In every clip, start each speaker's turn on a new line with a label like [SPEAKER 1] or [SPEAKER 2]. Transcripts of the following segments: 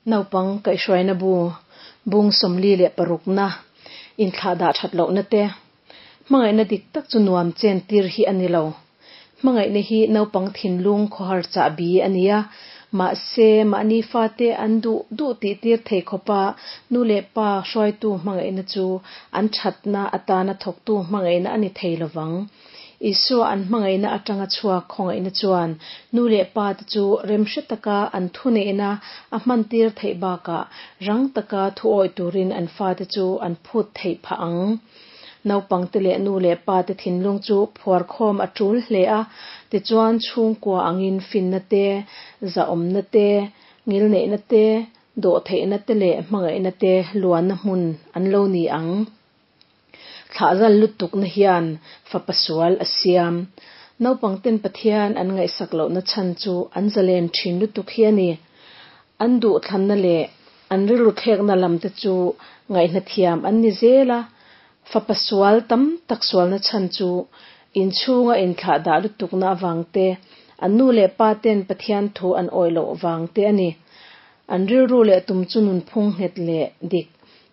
[SPEAKER 1] Naupang kaihhruaina bu, bung 46 na, inthlahdah that lohna te, hmangaihna dik tak chu nuam chen tir hi a ni lo. Hmangaihna hi naupang thinlung khawhar chahbi a ni a, mahse mahni fate an duh duh tih tir thei khawpa nu leh pa hruaitu hmangaihna chu an thatna atana thawktu hmangaihna a ni thei lovang. Isua an hmangaihna atanga chhuak khawngaihna chuan nu leh pa te chu remhre taka an thuneihna a hmantir theih bakah rang taka thu awih turin an fate chu an phut theih phah ang. Naupangte leh nu leh pa te thinlung chu phuarkhawm a tul hle a, tichuan chhungkua angin finna te, zahawmna te, ngilneihna te, dawhtheihna te leh hmangaihna te luanna hmun an lo ni ang. Thlahzal lutukna hian fapa sual a siam. Naupangten Pathian an ngaihsak lohna chhan chu an zalen thin lutuk hi a ni. An duhthlanna leh an rilru thlekna lam te chu ngaihna thiam an ni zel a. Fapa sual tam tak sualna chhan chu inchhunga inthlahdah lutukna avang te, an nu leh pa ten Pathian thu an awih loh vang te a ni. An rilru leh tum chu nunphung nghet leh dik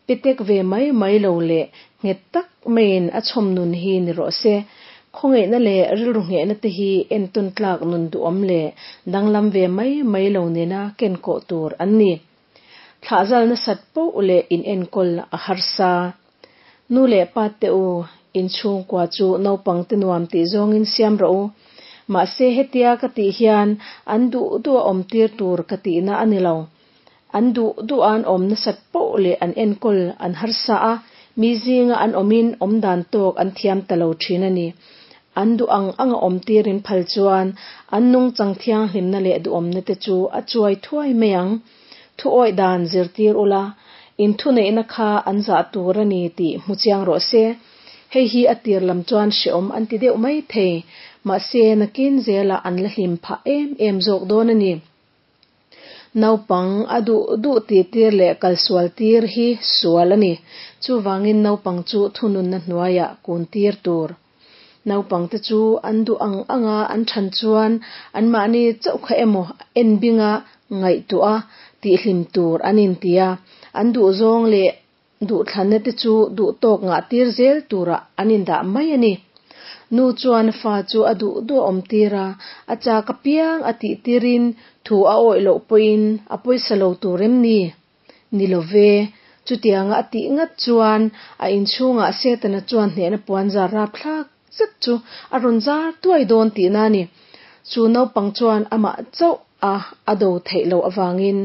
[SPEAKER 1] Petek ve mai mai lo leh nghet tak maiin a chhawm nun hi ni rawh se. Khawngaihna leh rilru nghehna te hi entawn tlak nun duhawm leh danglam ve mai mai lo nena ken kawh tur an ni. Thlahzal nasat poh leh inenkawl a harsa. Nu leh pa te u, inchhungkua chu naupang te nuam tih zawngin siam rawh u. Mahse hetia ka tih hian an duh duh a awm tir tur ka tihna a ni lo. An duh duh a an awm nasat poh leh an enkawl an harsa a, mi zinga an awmin awm dan tawk an thiam ta lo thin a ni. An duh ang anga awm tirin phal chuan an nungchang thianghlimna leh duhawmna te chu a chuai thuai mai ang. Thuawih dan zirtir ula, in thuneihna kha an zah tur a ni tih hmu chiang rawh se. Hei hi a tir lam chuan hrehawm an ti deuh mai thei, mahse nakin zelah an la hlim phah em em zawk dawn a ni. Naupang a duh duh tihtir leh kalsual tir hi sual a ni. Chuvangin naupang chu thununna hnuaiah kun tir tur. Naupangte chu an duh ang anga an than chuan anmahni chauh kha emaw en binga ngaihtuah a tihhlim tur an inti a, an duhzawng leh Duhthlanna te chu duhtawk ngah tir zel turah an indah mai a ni. Nu chuan fa chu a duh duh a awm tir a, a chak apiang a tih tirin thu a awih loh pawhin a pawisa lo tur em ni? Ni lo ve. Chutianga a tih ngat chuan a inchhungah Setana chuan hnehna puan zar rapthlak zet chu a rawn zar tuai dawn tihna a ni. Chu naupang chuan amah chauh a a do theih loh avangin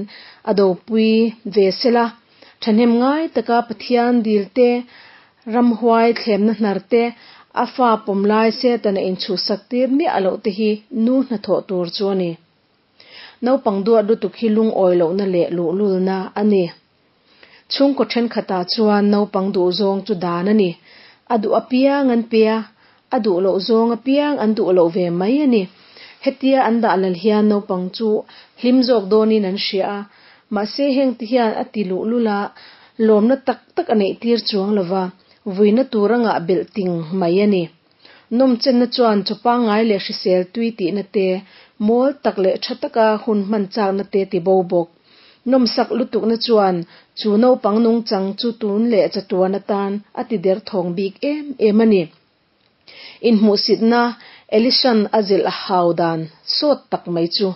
[SPEAKER 1] a dopui ve sela. Thahnem ngai taka Pathian dil te, ramhuai thlemna hnar te, a fa pawm lai Setana inchhuhsak tir miah loh te hi nu hnathawh tur chu a ni. Naupang duat lutuk hi lungawi lohna leh luhlulna a ni. Chhungkaw thenkhatah chuan naupang duhzawng chu dan a ni. A duh apiang an pe a, a duh loh zawng apiang an duh loh ve mai a ni. Hetia an dah lal hian naupang chu hlim zawk dawnin an hria a, mahse heng ti hian a ti luhlul a, lawmna tak tak a neih tir chuang lo va, vuina tur a ngah belh ting mai a ni. Nawmchenna chuan chaw pangngai leh hrisel tui tihna te, mawl tak leh tha taka hun hman chakna te ti bo bawk. Nawmsak lutukna chuan chu naupang nungchang chu tun leh chatuan atan a ti derthawng bik em em a ni. Inhmuhsitna Elishan a zilh hau dan sawt tak mai chu.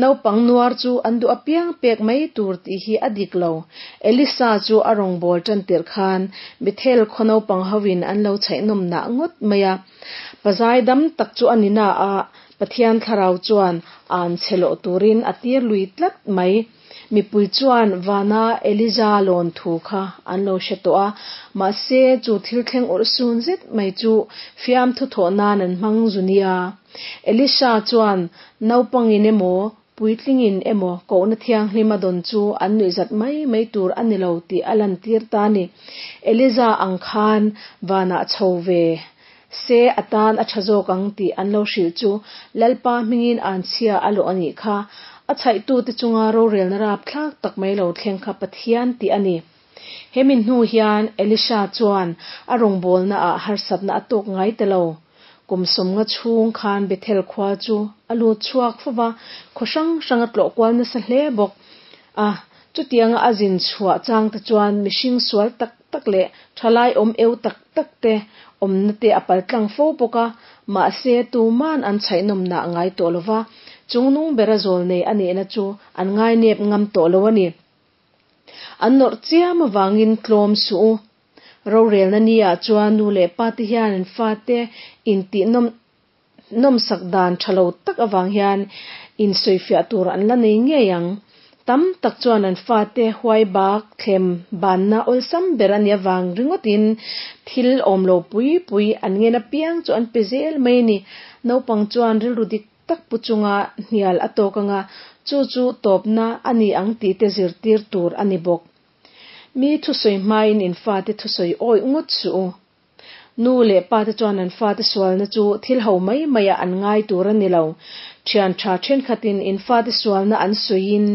[SPEAKER 1] Naupang nuar chu an duh apiang pek mai tur tih hi a dik lo. Elisa chu a rawngbâwl ṭan tirh khan Bethel khaw naupang hoin an lo chhaihnawm nah ngawt mai a. Pazai dam tak chu a ni na a, Pathian thlarau chuan an chhe loh turin a tir lui tlat mai. Mipui chuan vana Elija lawn thu kha an lo hre tawh a, mahse chu thil thleng awrh sun zet mai chu fiamthu thawh nan an hmang zu nia. Elisha chuan naupangin emaw, puitlingin emaw kohna thianghlim a dawn chu an nuihzat mai mai tur a ni lo tih a lantir ta a ni. Elija ang khan vanah chho ve se a tan a tha zawk ang tih an lo hrilh chu Lalpa hmingin an chhia a lawh a nih kha. A chhaihtute chunga rorelna rapthlak tak mai lo thleng kha Pathian tih a ni. Hemi hnu hian Elisha chuan a rawngbawlnaah harsatna a tawk ngai ta lo. Kum sawmnga chhung khan Bethel khua chu a lut chhuak fo va, khaw hrang hrang a tlawh kual nasa hle bawk. A, chutianga a zin chhuah chang te chuan mihring sual tak tak leh thalai awm eu tak tak te awmna te a paltlang fo bawk a, mahse tuman an chhaihnawmnah ngai tawh lo va, chungnung bera zawl nei a nihna chu an ngainep ngam tawh lo a ni. An nawrh chiam avangin tlawm suh u. Rorelna ni ah chuan nu leh pa te hian an fate intih nawm nawmsak dan tha lo tak avang hian insawifiah tur an la nei ngei ang. Tam tak chuan an fate huai bak thlem banna awlsam ber a nih avang ringawtin thil awm lo pui pui an ngen apiang chu an pe zel mai a ni. Naupang chuan rilru dik tak pu chunga hnial a tawk anga chu chu tawpna a ni ang tih te zirtir tur a ni bawk. Mi thusawi hmain in fate thusawi awih ngawt suh u. Nu leh pa te chuan an fate sualna chu thil ho mai maiah an ngai tur a ni lo. Thian tha thenkhatin in fate sualna an sawiin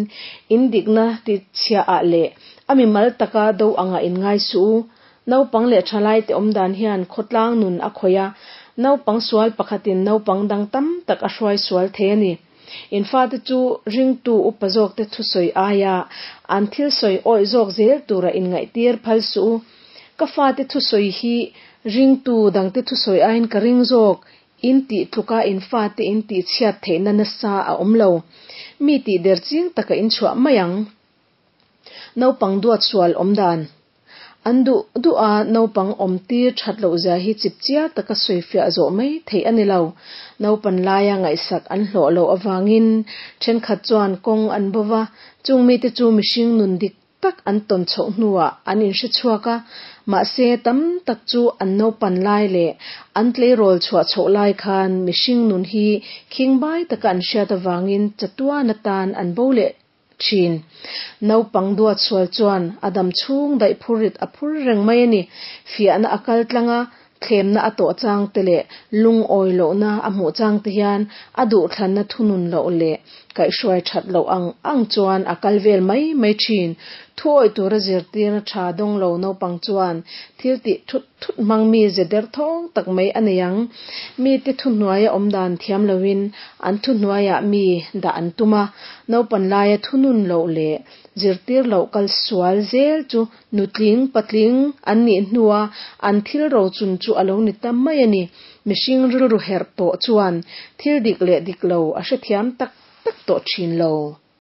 [SPEAKER 1] in dikna tichhiaah leh a mimal taka do angah in ngai suh u. Naupang leh thalaite awmdan hian khawtlang nun a khawih a, naupang sual pakhatin naupang dang tam tak a hruai sual thei a ni. In fate chu ringtu upa zawkte thusawi aia an thil sawi awih zawk zel tura inngaihtir phal suh u. Ka fate thusawi hi ringtu dangte thusawi aiin ka ring zawk, in tih tluka in fate in tih chhiat theihna nasa a awm lo. Mi tih der ching taka in chhuah mai ang. Naupang duat sual awm dan. An duh duh a naupang awm tir that loh zia hi chip chiar taka sawifiah zawh mai theih a ni lo. Naupan laia ngaihsak an hlawh loh avangin thenkhat chuan kawng an bo va, chung mite chu mihring nun dik tak an tawn chhoh hnuah an inhre chhuak a, mahse tam tak chu an naupan lai leh an tleirawl chhuah chhoh lai khan mihring nun hi khingbai taka an hriat avangin chatuan atan an bo leh thin. Naupang duat sual chuan a dam chhung daih phur rit a phur reng mai a ni. Fiahna a kal tlang a, thlemna a tawh chang te leh lungawi lohna a hmuh chang te hian a duhthlanna thunun loh leh kaihhruai that loh ang ang chuan a kal vel mai mai thin. Thuawih tura zirtirna tha dawng lo naupang chuan thil tih thut thut hmang mi ze derthawng tak mai a nei ang. Mite thuhnuaia awm dan thiam loin an thuhnuaiah mi dah an tum a, naupan laia thunun loh leh zirtir loh kal sual zel chu nutling, patling an nih hnua an thil rochun chu a lo ni ta mai a ni. Mihring rilru herh tawh chuan thil dik leh dik lo a hrethiam tak tak tawh thin lo.